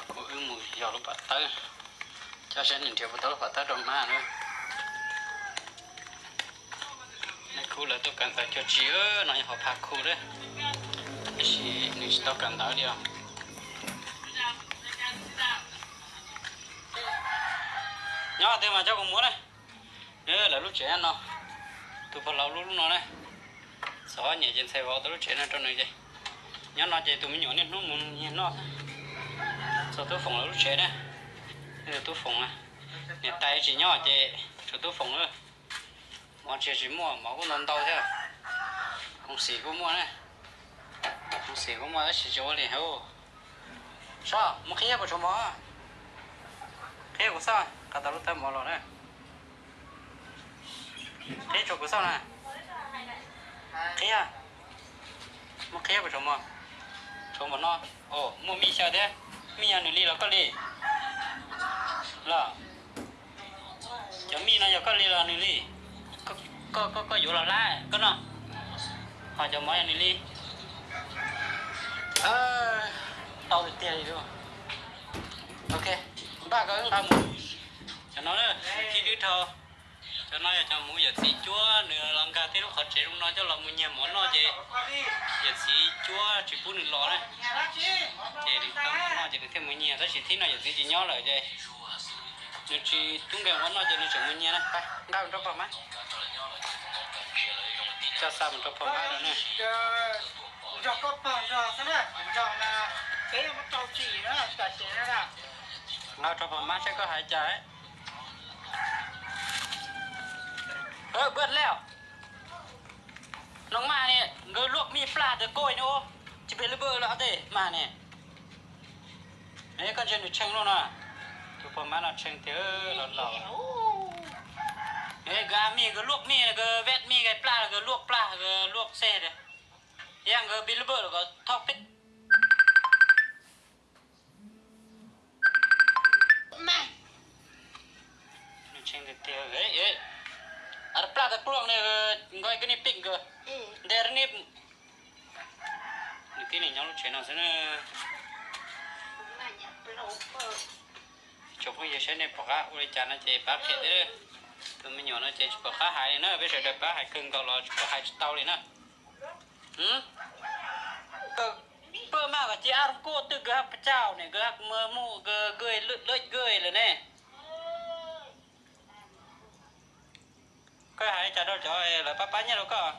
Kuv wb mus yos lub pam tawb, coj saib nws nrhiav puas tau lub pam tawb rau hmab na. Neb khu lawv tuaj kawm ntawv cuag tsi, no yog hauv phav khu lawm, tiam sis nws tsis tau kawm ntawv li os. Nyob twg mas coj kuv mus na. Lawv lub tsev no, tus pog laus lub lub no na. Txog nyiam ces ntxhais vauv tau lub tsev no rau nws ces nyob no ces tus me nyuam niaj hnub mus nyiag noj txog Tub Foom lawv lub tsev na. Tub Foom, niam tais tsis nyob ces tshuav Tub Foom. Mov tsis tsis muaj, mov kuj ntau ntau thiab. Hoov xim kuj muaj na. Hoov xim kuj muaj tab sis tsis ua li. Sob, mus qhib puas tshuav mov? Qhib kuv xauj, qab tau lub tawb mov los na. Qhib tshuav kuv xauj na. Qhib, mus qhib puas tshuav mov? Tshuav mov no. Muaj mij xyaw thiab. Mij yog nws li los koj li? Los cov mij no yog koj li los nws li? Koj, koj yuav los lab koj no. Ho cov mov yog nws li? Tau tiag tiag li. Ok, npaj koj wb nqa mus. Cov no, khib dwb dhau. Cov no yog cov hmuv yawm txiv cuab, nws los nkag tej lub qhov tsev zoo no coj los mus nyiag mov noj ces yawm txiv cuab tsis pub nws los na. Ces nws tau mov noj ces nws thiaj mus nyiag, tab sis thib no yawm txiv tsis nyob lawm ces nws tsis tub nkeeg ua noj ces nws tseem mus nyiag na. Nqa mus rau pog mab, coj xa mus rau pog mab lawm na. Nqa rau pog mab saib koj hais cas. Bwj lawm. Noo maj ne, nkawd luaj mij plaj ntawd koj ne, tsis phem lub bwj los tej maj ne. Koj ntsia nws tshee luaj no. Tus pog mab no tshee tiag los laus. Nkawd a mij, nkawd luaj mij, nkawd vet mij, nkawd plaj, nkawd luaj plaj, nkawd luaj xej. Yog nkawd pib lub bwj los kom thauj pib. Plaj tau pluaj ne, nqa koj niag pij nkawd, nte rau niag. Nws tib neeg nyob lub tsev no xwb na. Tsoom phooj ywg saib nej pom qab ua li cas no ces pab qhia thiab. Tus me nyuam no ces tsis pom qab hais li na, peb sawv daws pab hais kawg nkaus los tsis pom hais tsis tau li na. Pab maj kom cia ab rooj kuj twg kws hab pab cauj ne, kws hab kws muaj mus kws kws lawm ne. Koj yuav hais li cas rau cov lawv pab pab nyiaj rau koj?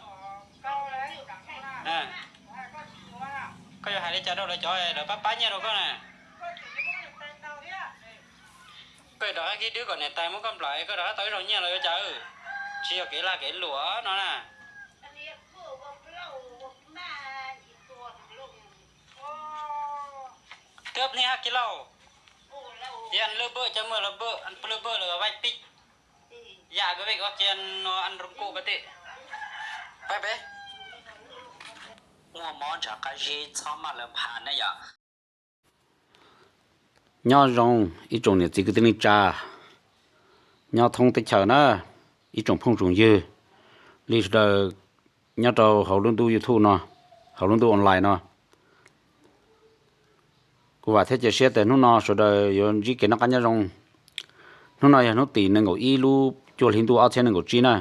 Koj yuav hais li cas rau lawv cov lawv pab pab nyiaj rau koj na? Koj rov qab kib dwb kom niam tais muab koj nplawm, koj rov qab tau ib zaug nyiaj los yuav cas? Tsis yog kev lag kev luam no na. Twb niag hab kis lauj, yam lwj bwj cov muag lwj bwj, lwj bwj lawm vaij pij, yam kws vej koj cia no ăn rau kuj koj tej. Pab peb muaj mob ntshav qab zib txhob maj lawv pha ne yom. Nyob zoo ib tsoom niam txiv kwv tij neej tsa nyob thoob teb chaws na, ib tsoom phooj tsoom ywg li sawv daws nyob rau hauv lub ntuj YouTube no, hauv lub ntuj online no. Kuv vam thiab cia siab tias hnub no sawv daws yuav ntsib kev noj qab nyob zoo. Hnub no yog hnub tim nees nkaum ib lub cuaj hli ntuj ob txhiab nees nkaum tsib na.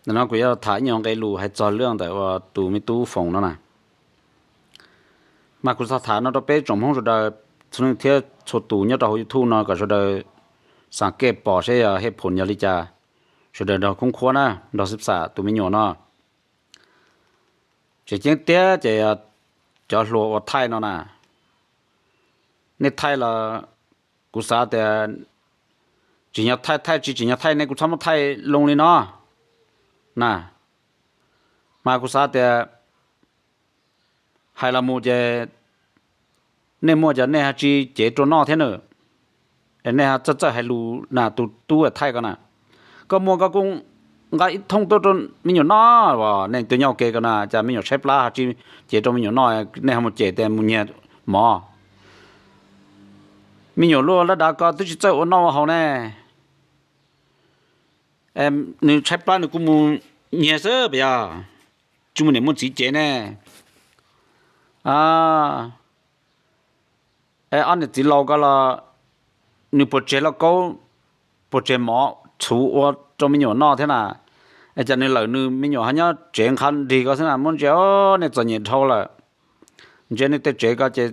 Ntawm no kuv yuav tham ib nyuag nqe lus hais txog lub ntawm uas tus me tub Foom no na. Mas kuv xav tham no rau peb tsoom Hmoob sawv daws txhua leej thiab txhua tus nyob rau hauv YouTube no kom sawv daws xam kej pom seb yog hej phoom yog li cas, sawv daws nrog khoob khuab na, nrog xib xam tus me nyuam no. Tseem ceeb tiag ces cov hluas uas thaij no na, nej thaij los kuv xav tias tsim nyog thaij, thaij tsis tsim nyog thaij nej kuj txhob muab thaij loo li no na. Mas kuv xav tias hais los mus ces nej muaj cov nej ho tsis cev rau noj thiab na, es nej ho txawj txawj hais lus na tus tub thaij ko na. Koj muaj koj kuj nqa ib thooj tuaj rau me nyuam noj, nej tus nyob ua ke ko na cas me nyuam tshaib plab ho tsis cev rau me nyuam noj, nej ho mus cem tias mus nyiag mov. Me nyuam luaj laj dav ko twb tsis txawj ua noj ua haus ne. Nws tshaib plab nws kuj mus nyiag xwb puas yog? Tsis muaj niam muaj txiv cev ne. Ob niam txiv laus ko los nws puas tseg lauj kaub, puas tseg mov txhuv ua rau me nyuam noj thiab na? Es cas nws lawm nws me nyuam ho nyob tsev nqa nrig ko xwb na. Muab ntsia, nej txom nyem dhau lawm. Ntsia nej tej tsev ko ces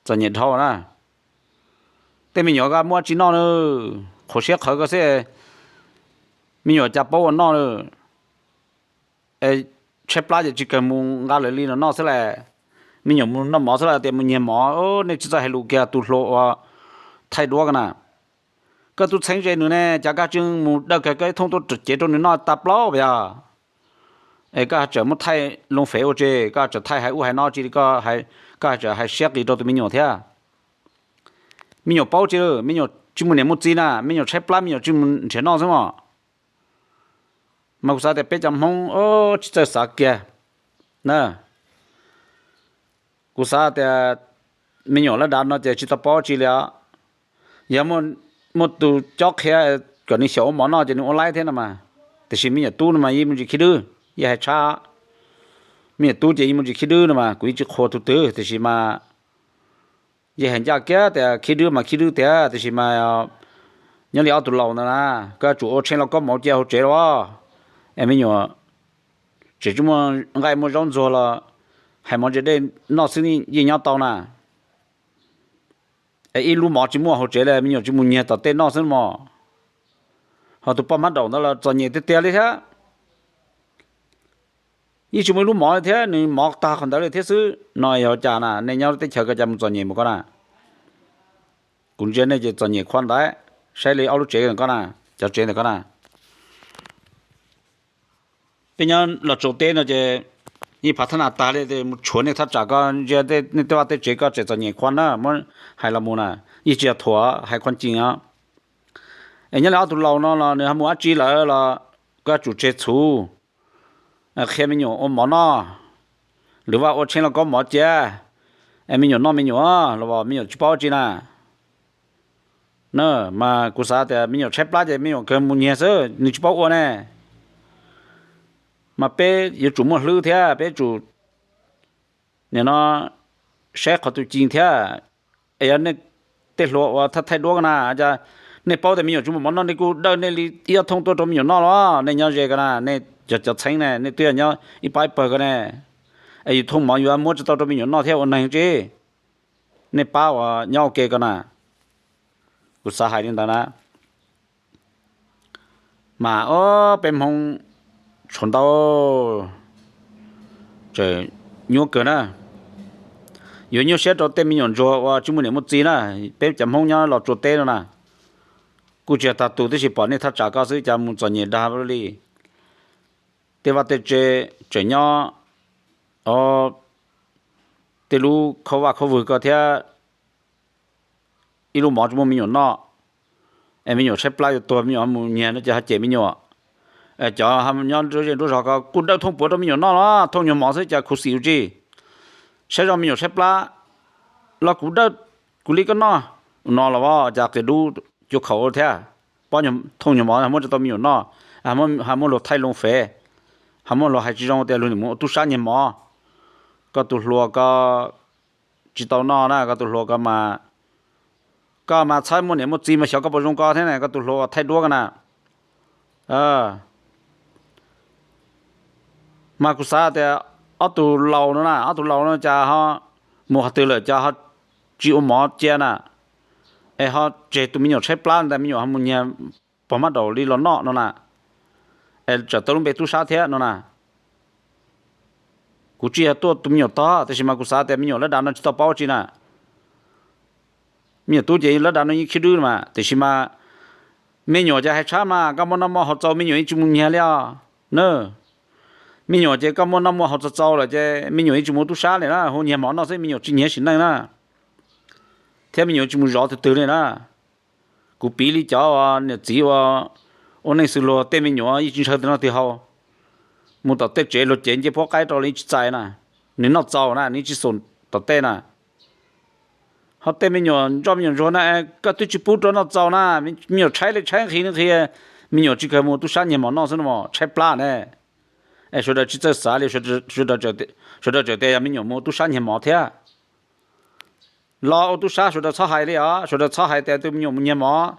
txom nyem dhau na. Tej me nyuam ko muaj tsi noj na, qhuav siab qhawv ko xwb. Me nyuam cas paub ua noj na. Tshaib plab ces tsis kawg mus nqa lawv li no noj xwb las. Me nyuam mus noj mov xwb las tias mus nyiag mov, nej tsis txawj hais lus kiag tus hluas uas thaij duab ko na. Koj tub txheeb ze nws ne, cas koj tsis mus daws kiag koj ib thooj tuaj cev rau nws noj tag plaub yog? Es koj tseem muab thaij loo fev ua tsi, koj tseem thaij hais ub hais no tsi li, koj tseem hais siab qis rau tus me nyuam thiab. Me nyuam paub tsi, me nyuam tsis muaj niam muaj txiv na, me nyuam tshaib plab me nyuam tsis mus nrhiav noj xwb mos. Mas kuv xav tias peb cov Hmoob tsis txawj xav kiag na. Kuv xav tias me nyuam lab dav no ces tsis tau paub tsi li os. Yog muaj tus cob qhia kom nws xyaum ua mov noj ces nws ua laib thiab no mas. Tiam sis me nyuam tub no mas yeej muaj ntsis khib dwb, yeej hais tshab. Me nyuam tub ces yeej muaj ntsis khib dwb no mas kuv yeej tsis qhuas tus twg tiam sis mas yeej hais ncaj kiag tias khib dwb mas khib dwb tiag tiam sis mas nyob li ob tug laus ntawd na, koj yuav tsum ua tshee lauj kaub mov cia hauv tsev los es me nyuam tseem tsis muaj nqaij muaj zaub ntxuag los hais mov ntse dej noj xwb yeej nyob tau na. Es ib lub mov tsis muaj hauv tsev li me nyuam tsis mus nyiag tom tej noj xwb mos. Ho tus poj hmab daum ntawd los txom nyem tiag tiag li thiab. Yeej tsis muaj ib lub mov li thiab, nws mov tag qhov ntawd li thiab xwb no yog cas na, nej nyob teb chaws ko cas mus txom nyem mus ko na. Kuv ntsia nej ces txom nyem qhuav ntawd, saib li ob lub tsev ko na, cov tsev ntawm ko na. Peb nyob Los Tsuas teb no ces yeej phav thab nas tag li, mus tshuav nej thaj tsam ko ntsia nej tej vaj tej tsev ko tseem txom nyem qhuav na, muab hais los mus na, yeej tsis yog thuam hais qhuav cim os. Es nyob li ob tug laus no los nws ho mus dab tsi lawm los koj yuav tsum tseg txhuv, qhia me nyuam ua mov noj, lwm vaj ua tshee lauj kaub mov cia, es me nyuam noj me nyuam los me nyuam tsis paub tsi na. Na, mas kuv xav tias me nyuam tshaib plab ces me nyuam kawg mus nyiag xwb, nws tsis paub ua ne. Mas peb yuav tsum muaj hlwb thiab peb yuav tsum nim no saib qhov twg ci thiab. Es yog nej tej hluas uas thaij thaij duab ko na, cas nej paub tias me nyuam tsis muaj mov noj nej kuj dawj nej li ib ob thooj tuaj rau me nyuam noj los? Nej nyob ze ko na, nej cov cov txheeb ne, nej twb yog nyob ib pab ib pawg ko ne, es yus thooj mov yuav muab tsis tau rau me nyuam noj thiab ua neeg tsi? Nej pab uas nyob ua ke ko na. Kuv xav hais li ntawd na. Mas ob peb Hmoob tshuav ntau, tseem nyuaj kawg na. Yuav nyuaj siab rau tej me nyuam ntsuag uas tsis muaj niam muaj txiv na. Peb cov Hmoob nyob Los Tsuas teb no na, kuj tsis yog tag tus tib si pom nej thaj tsam ko xwb cas mus txom nyem dag li. Tej vaj tej tsev tseem nyob, o, tej lub khaub vaj khaub vwg ko thiab, ib lub mov tsis muaj me nyuam noj, es me nyuam tshaib plab yuav tuag me nyuam mus nyiag no ces ho cem me nyuam. Cov nyob nruab zej nruab zog ko kuj dawj thooj puav rau me nyuam noj los thooj nyuag mov xwb cas khuv xim ua tsi. Saib zoo me nyuam tshaib plab los kuv dawj kuv li koj noj no los cas qia dub cuag khaum thiab. Pob thooj nyuag mov muab tsis tau me nyuam noj, ho muab luag thaij loo fev, ho muab luag hais tsis zoo tias luag nim mus ua tub sab nyiag mov. Koj tus hluas ko tsis tau noj na, koj tus hluas ko mas, koj mas txhob muaj niam muaj txiv mas xyov koj puas zoo ko thiab na, koj tus hluas thaij duab ko na. Mas kuv xav tias ob tug laus no na, ob tug laus no cas ho mus qhov twg lawm cas ho tsis ua mov cia na, es ho tseg tus me nyuam tshaib plab ntawd me nyuam ho mus nyiag pog mab daum li los noj no na, es tseem tau lub npe tub sab thiab no na. Kuv tsis yog tuaj tus me nyuam tog tiam sis mas kuv xav tias me nyuam lab dav no tsis tau paub tsi na. Me nyuam tub ces lab dav no yeej khib dwb mas tiam sis mas me nyuam ces hais tshab mas koj muaj noj muaj haus txaus me nyuam yeej tsis mus nyiag li os na. Me nyuam ces koj muaj noj muaj haus txaus txaus lawm ces me nyuam yeej tsis mus tub sab li na, hu nyiag mov noj xwb me nyuam tsis nyiag sim neej na, thiab me nyuam tsis mus zov twg twg li na. Kuv piv li cov niam txiv ua, ua neej xws luag tej me nyuam yeej tsis ntshaw twg noj twg haus, mus tom tej tsev luag cev ncej puab qaib rau los yeej tsis txais na, nws noj txaus na nws tsis xum tom tej na. Ho tej me nyuam ntsoj me nyuam ntsuag na, koj twb tsis pub rau noj txaus na, me nyuam tshaib li tshaib nqhis nqhis, me nyuam tsis kawg mus tub sab nyiag mov noj xwb no mas tshaib plab ne. Es sawv daws tsis txawj xav li, sawv daws tseem tias yog me nyuam mus tub sab nyiag mov thiab. Los ua tub sab sawv daws txhob hais li os, sawv daws txhob hais tias tus me nyuam mus nyiag mov.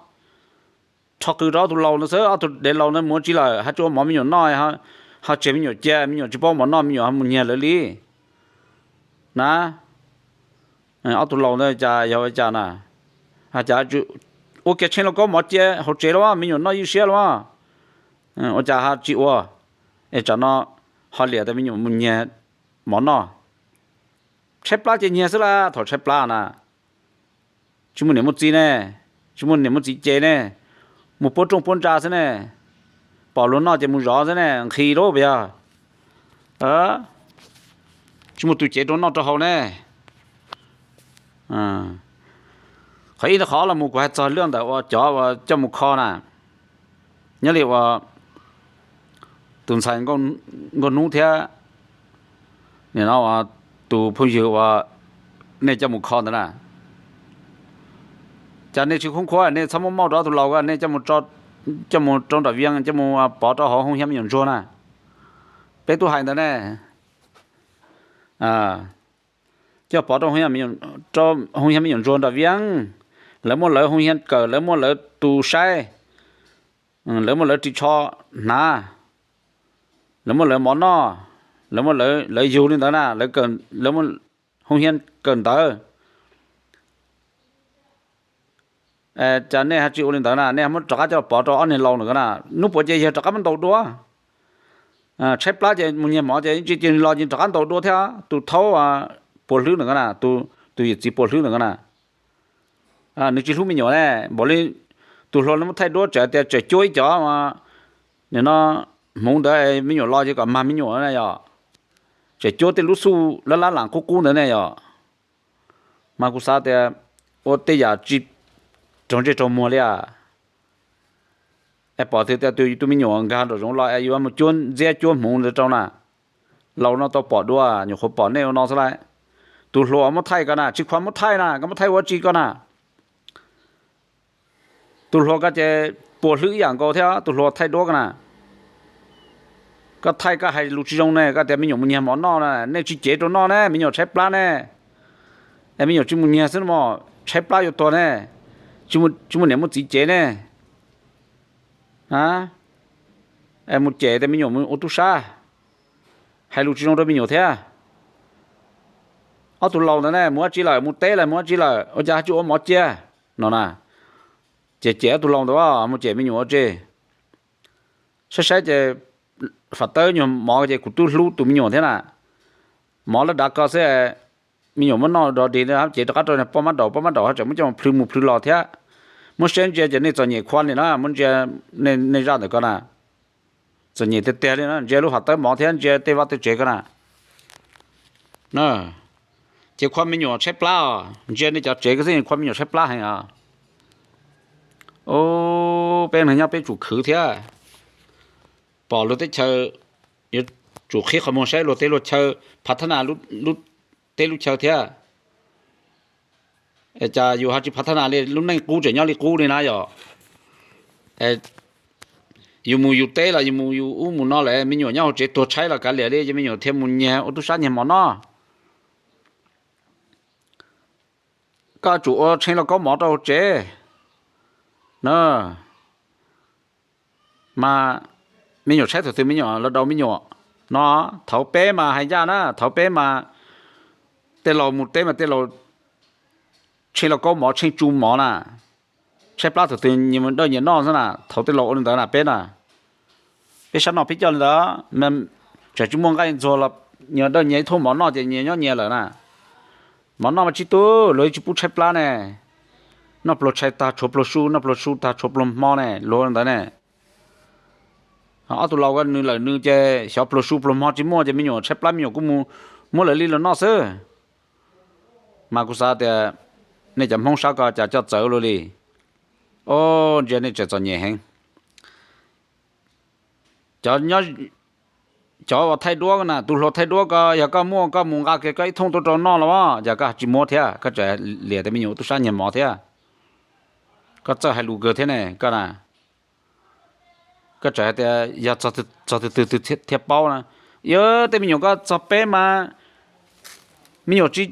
Rho qws rau ob tug laus ntawd xwb, ob tug dev laus ntawd mus ua tsi lawm, haj tsuas ua mov me nyuam noj, ho tseg me nyuam cia, me nyuam tsis paub mov noj, me nyuam ho mus nyiag lawv li na. Ob tug laus ntawd cas yog ua cas na? Cas ua kiag tshee lauj kaub mov cia hauv tsev lauj, me nyuam noj ywj siab lauj. Ua cas ho tsis ua, es tsam no ho liam tias me nyuam mus nyiag mov noj. Tshaib plab ces nyiag xwb las, thaum tshaib plab na. Tsis muaj niam muaj txiv ne, tsis muaj niam muaj txiv ces ne, mus puab rooj puab ntsa xwb ne, pom luag noj ces mus zov xwb ne, nqhis lauj puas yog? Tsis muaj tus cev rau noj rau haus ne. Qhov ib qhov los mus kuv hais txog lub ntawm uas cov uas coj mus kho na, nyob li uas tus ntxhais Nkauj Hnub thiab nim no uas tus phooj ywg uas nej coj mus kho ntawd na, cas nej tsis khoob khuab, nej txhob muab mauj rau ob tug laus ko, nej coj mus rau nram Vias, coj mus pov rau hauv Hoo Hiab Me Nyuam Ntsuag na. Peb tub hais ntawd ne, coj pov rau Hoo Hiab Me Nyuam Ntsuag nram Vias, lawv muaj lawv Hoo Hiab kawm, lawv muaj lawv tus saib, lawv muaj lawv ris tsho hnav, lawv muaj lawv mov noj, lawv muaj lawv yug li ntawd na, lawv muaj Hoo Hiab kawm ntawv. Cas nej ho tsis ua li ntawd na, nej ho muab rov qab coj pov rau ob niag laus ntawd na, hnub puav ces yawg rov qab muab ntaus dua. Tshaib plab ces mus nyiag mov ces tsis cia los ces rov qab ntaus dua thiab. Tus thaub puas hlwb ntawd na, tus yawm txiv puas hlwb ntawd na, nws tsis hlub me nyuam ne, npaum li tus hluas lawv muab thaij duab tseem tias tseem cuab ib cov, nim no hmoov ntawd me nyuam los ces kom mag me nyuam na yom, tseem cuab tej lub xuj lab lab lam qub qub ntawd ne yom. Mas kuv xav tias ua tej yam tsis raug ntsej raug muag li as. Es pom tias tus tus me nyuam nkag nraum zoov los es yuav mus cuab ntxiab cuab hmoov ntawd rau na, laus no tau pom dua, nyuam qhuav pom nej ua no xwb lauj. Tus hluas muab thaij ko na, tsis khuav muab thaij na, koj muab thaij ua tsi ko na? Tus hluas ko ces puas hlwb ib yam nkaus thiab, tus hluas thaij duab ko na. Koj thaij koj hais lus tsis zoo ne, koj tias me nyuam mus nyiag mov noj na, nej tsis cev rau noj ne, me nyuam tshaib plab ne. Es me nyuam tsis mus nyiag xwb no, tshaib plab yuav tuag ne, tsis muaj niam muaj txiv cev ne. Es mus cem tias me nyuam mus ua tub sab, hais lus tsis zoo rau me nyuam thiab. Ob tug laus ntawd ne mus dab tsi lawm, mus teb lawm mus dab tsi lawm, ua cas tsis ua mov cia no na? Ces cem ob tug laus ntawd mus cem me nyuam ua tsi? Saib saib ces fam tawb nyuag mov ces kuv twb hlub tus me nyuam thiab na. Mov laj dav ko xwb, me nyuam muab noj dog dig, ces rov qab rau poj mab daum, poj mab daum ho tseem muab coj mus plhws mus plhws los thiab. Muab siab ntsia ces nej txom nyem khuav li na, muab ntsia nej zaj ntawm ko na. Txom nyem tiag tiag li na, ntsia lub fam tawb mov thiab ntsia tej vaj tej tsev ko na. Ces khuav me nyuam tshaib plab os, ntsia nej cov tsev ko xwb khuav me nyuam tshaib plab heev os. Peb neeg nyob peb tsum khwv thiab, pom luag teb chaws yuav tsum qhib qhov muag saib luag teb luag chaw, phav thab nas teb lub chaw thiab. Es cas yus ho tsis phav thab nas li, lub neej qub tseem nyob li qub li na yom. Yus mus yus teb los yus mus yus ub mus no lawm, me nyuam nyob hauv tsev tuag tshaib los kav liam li, ces me nyuam thiaj mus nyiag ua tub sab nyiag mov noj. Koj tsum ua tshee lauj kaub mov rau hauv tsev na. Mas me nyuam tshaib thaum twg me nyuam los daus me nyuam no. Thaum peb mas hais ncaj na, thaum peb mas tej laus mus teb mas tej laus tsheej lauj kaub mov tsheej tsu mov na. Tshaib plab thaum twg nyias mus dawj nyias noj xwb na, thaum tej laus ua li ntawd na peb na. Peb sab no peb coj li ntawd, tseem tsis muaj nqaij ntxuag los nyias dawj nyias ib thuj mov noj ces nyias nyob nyias lawm na. Mov noj mas tsis tu, luag tsis pub tshaib plab ne. Noj pluag tshais tag tshuav pluag su, noj pluag su tag tshuav pluag hmo ne, luag li ntawd ne. Ob tug laus ko nws lawm nws ces xyov pluag su pluag hmo tsis muaj ces me nyuam tshaib plab me nyuam kuj mus muab lawv li los noj xwb. Mas kuv xav tias nej cov Hmoob sab ko cas coj txawv luaj li. Ntsia nej tseem txom nyem heev. Cov nyob, cov uas thaij duab ko na, tus hluas thaij duab ko yog koj muaj koj mus nqa kiag koj ib thooj tuaj rau noj los, yog koj tsis muab thiab koj tseem liam tias me nyuam ua tub sab nyiag mov thiab. Koj txawj hais lus kawg thiab ne koj na. Koj tseem hais tias yog txog twg twg thiaj paub na. Yog tej me nyuam koj txog peb mas me nyuam tsis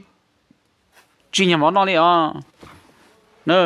Tsis nyiag mov noj li os na.